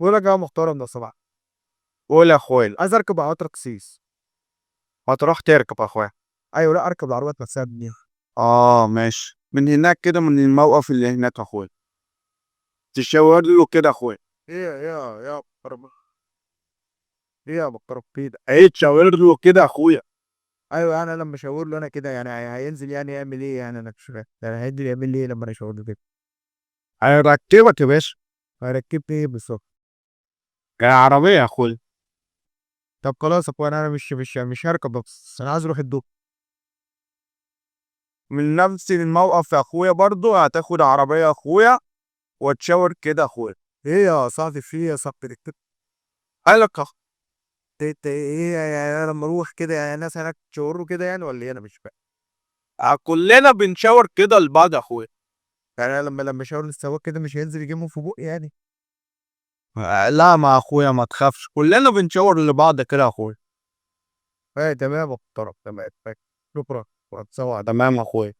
بقول لك يا محترم لو سمحت. قول يا اخويا. عايز اركب عربية رقصيص. هتروح تركب يا اخويا؟ ايوه، لا اركب العربيات نفسها منين؟ اه ماشي، من هناك كده، من الموقف اللي هناك يا اخويا، تشاور له كده يا اخويا. ايه يا محترم، ايه يا محترم في ده؟ ايه تشاور له كده يا اخويا. ايوه، يعني انا لما اشاور له انا كده يعني هينزل يعني يعمل ايه؟ يعني انا مش فاهم يعني هينزل يعمل لي ايه لما انا اشاور له كده؟ هيركبك يا باشا. هيركبني ايه بالظبط؟ عربية يا اخويا. طب خلاص يا اخويا، انا مش هركب، بس انا عايز اروح الدق. من نفس الموقف يا اخويا برضو هتاخد عربية يا اخويا وتشاور كده يا اخويا. ايه يا صاحبي، في ايه يا صاحبي؟ قالك يا ايه يعني انا لما اروح كده يعني الناس هناك تشاور له كده يعني ولا ايه؟ انا مش فاهم. كلنا بنشاور كده لبعض يا اخويا. يعني انا لما اشاور للسواق كده مش هينزل يجيبهم في بقي يعني؟ لا ما اخويا ما تخافش، كلنا بنشاور لبعض كده يا اخويا. ايه تمام يا محترم، تمام. شكرا. تمام يا اخويا.